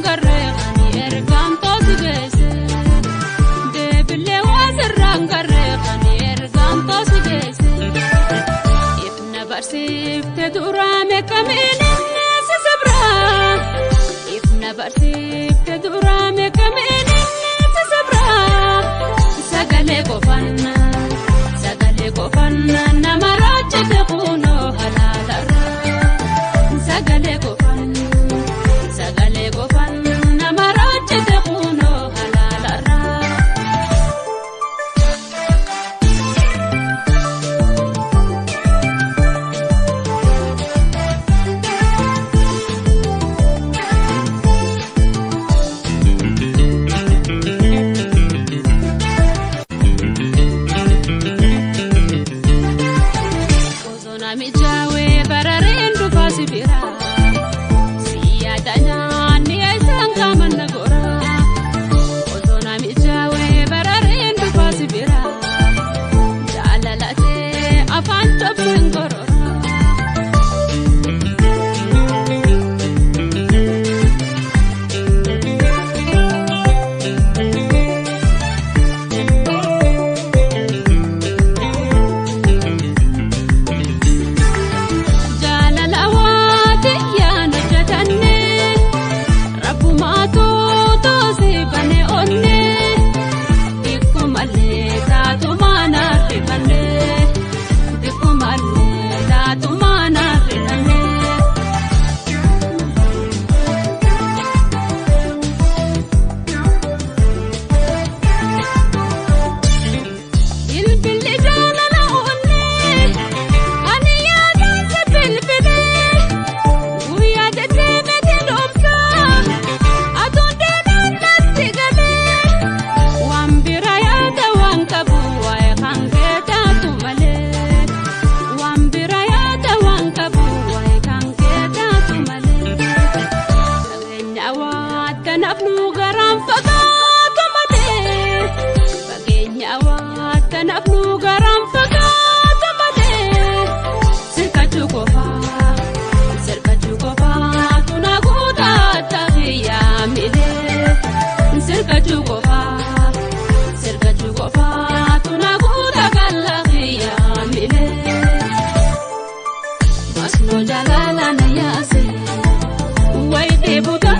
garee kan ergaan toosi geesse. Deebilee waasirraan garee kan ergaan toosi geesse. Ifna barsiifte duraame kamiin inni si sabraa. Ifna barsiifte duraame kamiin inni si sabraa. Sagalee qofannaa sagalee qofannaa nama raajjate kunoo halaalarraa. Sagalee qofannaa sagalee qofannaa nama raajjate kunoo halaalarraa. Bosona mijaawee barareen dhufaa si bira. Siyaada nyaanni isaan qaaman na gora. Bosona mijaawee barareen dhufaa si bira. Jaalalatee afaan cobseen gorora. Jaalala waati yaan hojjetanne rabbumaatu toosii bane onne dikkumallee taatumaan arrifanne dikkumallee taatumaan arrifanne. Bilbilli jaalala onnee ani yaadaan si bilbilee guyyaa deddeebiitti dhoomsaa aduun deemaan natti galee waan bira yaada waan qabu waa'ee kan kee taatu malee waan bira yaada waan qabu waa'ee kan kee taatu malee qabeenya waadda nafnu garaan fagaatu malee. Fageenya waadda nafnu garaan fagaatu malee. Sirkachuu qofaa sirkachuu qofaa tuna guutaa taphiyyaa milee. Sirkachuu qofaa sirkachuu qofaa tuna guutaa kallaqiyyaa milee. Masnoo jaalala na yaase wayitii butaa.